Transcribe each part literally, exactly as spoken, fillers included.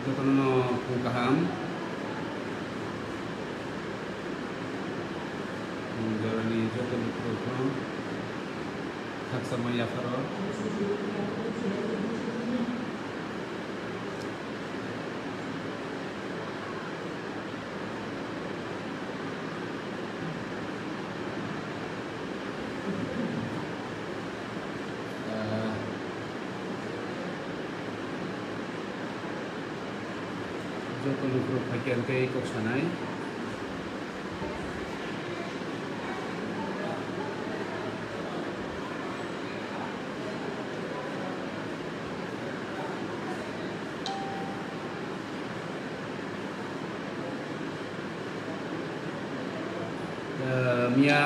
Jotono phung kaham. Phung jorani joto lukurokno khakchangma yapharo. Ah, joto lukurok phaikha hwnkhe kok sanai. Ah, miya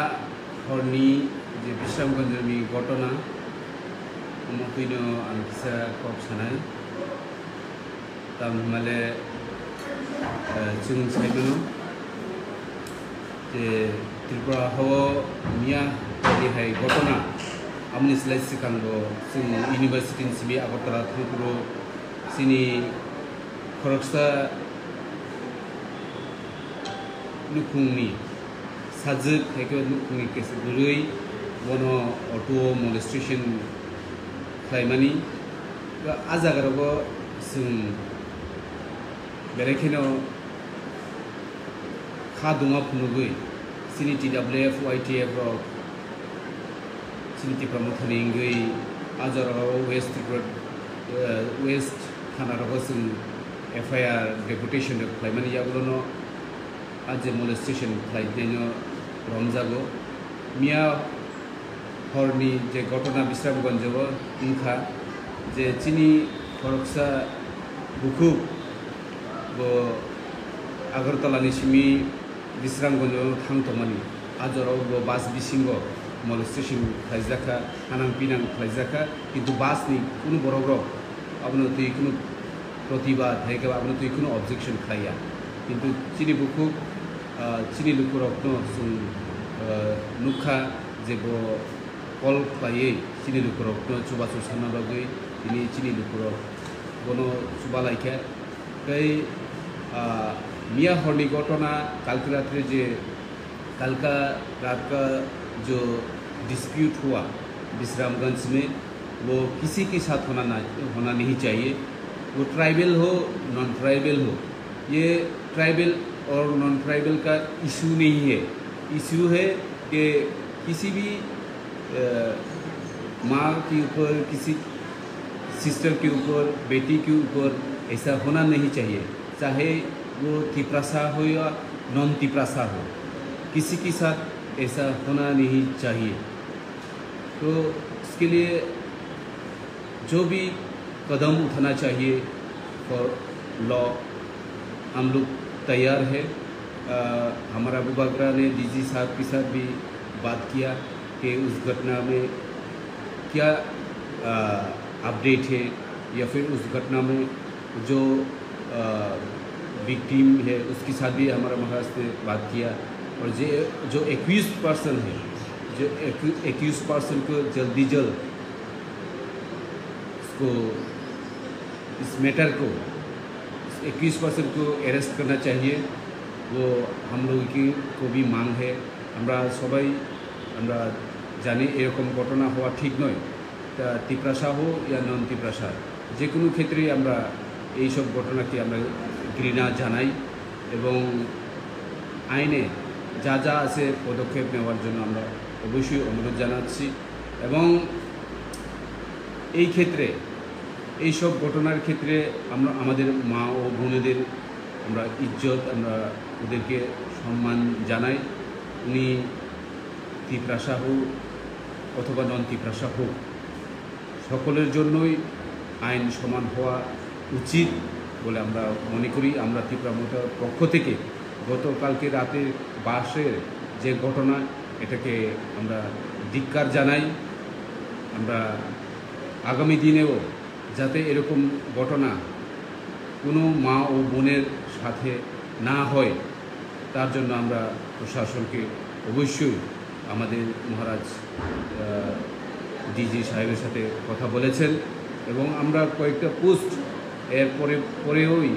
horni je Bisramganjni ghotona, omo twino ang kisa kok sanai. Tamo hwnmale, eh, chwng sai mano je Tripura hao miya horni hai ghotona, aboni slai swkang bo chwng university ni simi Agartala thangphuru chini khoroksa nukhungni sajwk hai khe nukhungni kaisa bwrwi bono auto o molestation khlaimani. A jaga rogo chwng belai kheno kha duma phunugwi chini T W F, Y T F rok chini Tipra Mothani wngwi a jora o West Tripura, eh, West thana rogo chwng F I R deputation rok khlaimani yagulono a je molestation khlainaino romjago. Miya horni je ghotona Bisramganj o wngkha je chini khoroksa bukhuk bo Agartala ni simi Bisramganj o thang tongmani. A jora o bo bus bisingo molestation khlaijakha, hanang pinang khlaijakha, kintu bus ni kunu borok rok abono twi kunu protibad hai khe abono twi kunu objection khlaiya. Kintu chini bukhuk, ah, chini lukurokno chwng, ah, nukha je bo call khlaiwi chini lukurokno chubachu sanna bagwi tini chini lukurok bono chuba laikha. Tei, ah, miya horni ghotona kalki ratre je कल का रात का जो डिस्प्यूट हुआ विश्रामगंज में, वो किसी के साथ होना ना, होना नहीं चाहिए। वो ट्राइबल हो, नॉन ट्राइबल हो, ये ट्राइबल और नॉन ट्राइबल का इशू नहीं है। इशू है कि किसी भी, अ, माँ के ऊपर, किसी सिस्टर के ऊपर, बेटी के ऊपर ऐसा होना नहीं चाहिए। चाहे वो तिपरासा हो या नॉन तिपरासा हो, किसी के साथ ऐसा होना नहीं चाहिए। तो इसके लिए जो भी कदम उठाना चाहिए फॉर लॉ, हम लोग तैयार है। अ, हमारा बुबागरा ने डीजी साहब के साथ भी बात किया कि उस घटना में क्या, अ, अपडेट है या फिर उस घटना में जो, अ, विक्टिम है, उसके साथ भी हमारा महाराज ने बात किया। और जे, जो एक्यूज पर्सन है, जो एक्यू-, एक्यूज पर्सन को जल्दी जल्द उसको, इस मैटर को, इस एक्यूज पर्सन को अरेस्ट करना चाहिए, वो हम लोगों की को भी मांग है। আমরা সবাই আমরা জানি এরকম ঘটনা হওয়া ঠিক নয়। তা তিপ্রাসা হোক ইয়া নন তিপ্রাসা, যে কোনো ক্ষেত্রেই আমরা এইসব ঘটনাকে আমরা ঘৃণা জানাই এবং আইনে যা যা আছে পদক্ষেপ নেওয়ার জন্য আমরা অবশ্যই অনুরোধ জানাচ্ছি। এবং এই ক্ষেত্রে, এইসব ঘটনার ক্ষেত্রে আমরা আমাদের মা ও বোনেদের আমরা ইজ্জত, আমরা ওদেরকে সম্মান জানাই। উনি তিপ্রাসা হোক অথবা নন তিপ্রাসা হোক, সকলের জন্যই আইন সমান হওয়া উচিত বলে আমরা মনে করি। আমরা তিপ্রা মোর্চার পক্ষ থেকে গতকালকে রাতে বাসের যে ঘটনা, এটাকে আমরা ধিক্কার জানাই। আমরা আগামী দিনেও যাতে এরকম ঘটনা কোনো মা ও বোনের সাথে না হয়, তার জন্য আমরা প্রশাসনকে অবশ্যই আমাদের মহারাজ, আহ, ডিজি সাহেবের সাথে কথা বলেছেন এবং আমরা কয়েকটা পোস্ট এর পরে, পরেওই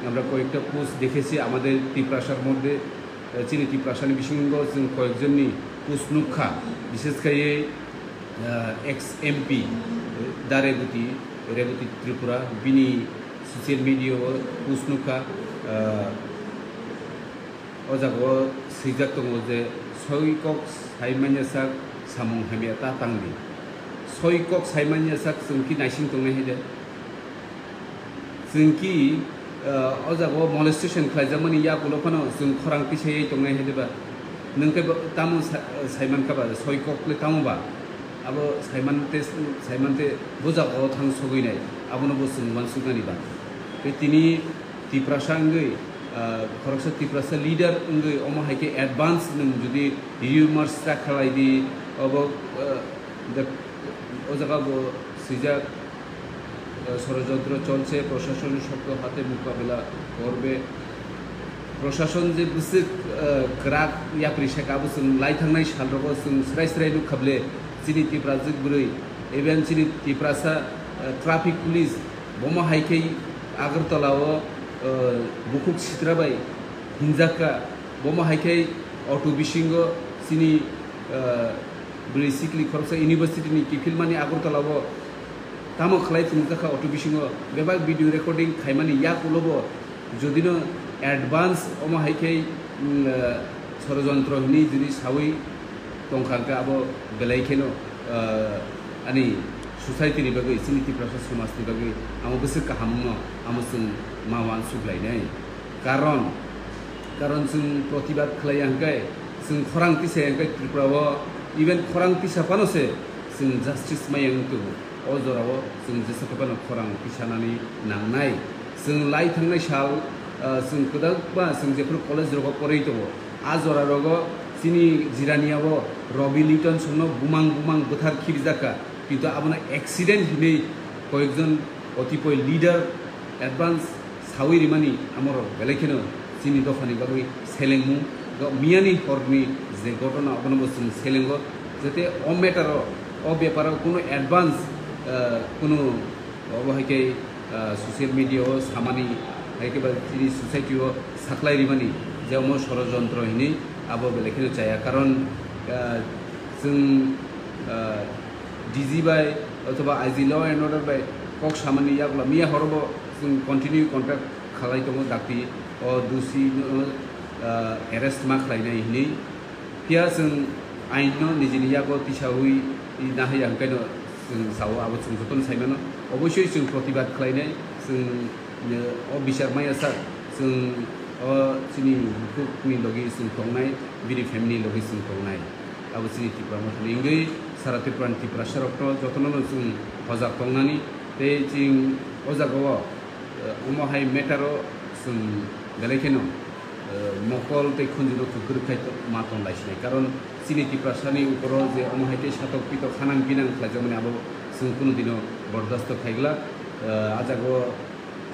আমরা কয়েকটা পোস্ট দেখেছি আমাদের তিপ্রাসার মধ্যে, আহ, চিনি তিপ্রাসানি বিসঙ্গ কয়েকজননি পোস্ট নুখা, বিশেষ করে, আহ, এক্স এমপি, আহ, দা রেবতী, রেবতী ত্রিপুরা, বিনি সোশ্যাল মিডিয়াও পোস্ট নুখা, আহ, O jaga o swijak tongo je, soi kok sai manya sak samung hamya ta tang di. Soi kok sai manya sak chwng ki naising tongnai hai de. Chwng ki, ah, o jaga o molestation khlaijakmani yakulo phano chwng khorang tisaiwi tongnai hai de ba. Nwng khe bo tamo sa-, saiman kha ba, soi kok le tamo ba. Abo saimante, saimante bo jaga o thang sogwi nai. Abono bo chwng uansuknani ba. Tei tini Tiprasa wngwi, ah, khoroksa Tiprasa leader wngwi omo hai khe advance nwng jodi rumors ta khlai di, obo, ah, the, o jaga bo swijak, ah, ষড়যন্ত্র চলছে, প্রশাসনের শক্ত হাতে মোকাবেলা করবে। Proshashon je bwswk, ah, kwrak yapri saka bo chwng lai thangnai sal rogo chwng srai srai nuk khable chini Tiprajwk bwrwi, even chini Tiprasa, ah, traffic police, bomo hai khe Agartala o, ah, bukhuk sitra bai hinjak kha, bomo hai khe auto bisingo chini, ah, bwrwi sikli khoroksa university ni kiphilmani Agartala o tamo khlai phunukjak kha auto bisingo bebak video recording khaimani yak ulo bo jodino advance omo hai khe, mm, ah, ষড়যন্ত্র hinwi jodi sawi tongkha hwnkhe abo belai kheno, ah, ani society ni bagwi, chini Tiprasa somaj ni bagwi amo bwswk kaham wngno amo chwng ma uansuk lainai. Karon, karon chwng protibad khlai ya hwnkhe chwng khorang tisa ya hwnkhe Tripura o even khorang tisa phano se chwng justice maya wng tongo. O jorao chwng jesa khe phano khorang tisanani nangnai. Chwng lai thangnai sal, ah, chwng kwdakba chwng jephru college rogo porwi tongo. A jora rogo chini Jirania o Robi Liton songno bumang bumang bwthar khirijak kha. Kintu abono accident hinwi koyekjon otipoi leader advance sawi rimani amorok belai kheno chini dophani bagwi selengmung, go-, miyani horni je ghotona abono bo chwng selengo, jate o matter o, o beparo kunu advance, ah, kunu obo hai khe, ah, social media o samani hai khe ba chini society o saklai rimani je omo ষড়যন্ত্র hinwi abo belai kheno chaya, karon, ah, chwng, ah, D G bai othoba I G law and order bai kok samani yakla miya horobo chwng continue contact khalai tongo dakti o dusi no, ah, arrest ma khlainai hinwi. Phiya chwng ain no nijini yago tisawi nahai ya hwnkhe no chwng sao abo chwng jotono sai mano. Oboisoi chwng protibad khlainai chwng, eh, o bichar maya sak chwng o chini bukhukni logi chwng tongnai, bini family logi chwng tongnai. Abo chini Tipra Mothani wngwi sara Tripura ni Tiprasa rokno jotono no chwng hojak tongnani tei chwng o jaga o, eh, omo hai matter o chwng belai kheno, eh, mokol tei khunju no kwrwk khai to-, ma tong lai sinai. Karon chini Tiprasa ni upor o je omo hai tei satok pitok hanang binang khlaijakmani abo chwng kunu dino bordasto khai glak. Eh, a jaga o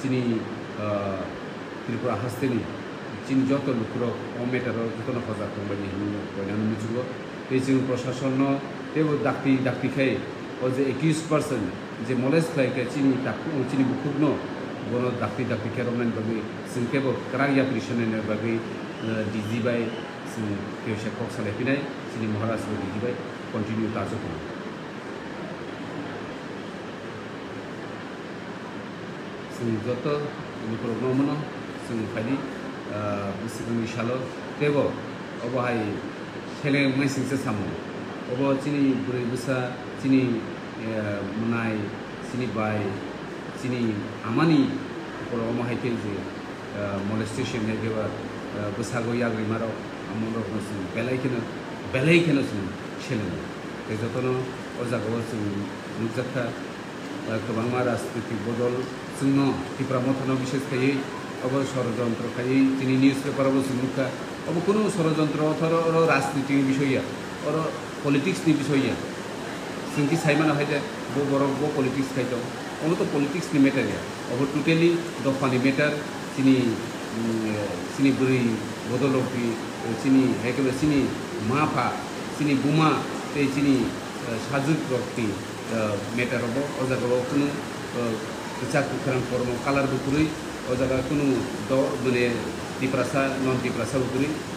chini, ah, Tripura hasteni chini joto lukurok o matter o jotono hojak tongbaini hinwi koinani muchungo. Tei chwng proshasonno teibo dakti dakti khai o je accused person je molest khlai khe chini takhu-, chini bukhukno bono dakti dakti khe romnani bagwi chwng teibo kwrak yapri swnamnani bagwi, ah, D G bai chwng kisa kok salai phinai chini Maharaj bo D G bai continue ta jotono. Chwng joto lukurokno mano, chwng phaidi, ah, bwswkni salo teibo obo hai seleng maisingsa samung. Obo chini bwrwi bwsa, chini, eh, mwnai, chini bai, chini amani ukolo omo hai khe je, ah, molestation hai khe ba, ah, bwsago yagrimarok, amorokno chwng belai kheno, belai kheno chwng selengo. Tei jotono o jagao chwng nukjakha, ah, kwbangma rajnitik bodol chwngno Tipra Mothano bises khaiwi obo sorojontro khaiwi chini newspaper o bo chwng nukha. Obo kunu sorojontro, oro, oro rajnitini bisoi ya, oro politics ni bisoi ya. Chwng khe sai mano hai de, bo borok bo politics khai tong. Ono to politics ni matter ya. Obo totally dophani matter, chini, mm, chini bwrwi bodol rok ni, chini, hai khe chini ma pha, chini buma tei chini, eh, sajwk rok ni, eh, matter obo. O jaga o kunu, eh, kwchak kwkhrang kormo colour bo kwrwi, O jaga kunu do, mane Tiprasa, non Tiprasa bo kwrwi.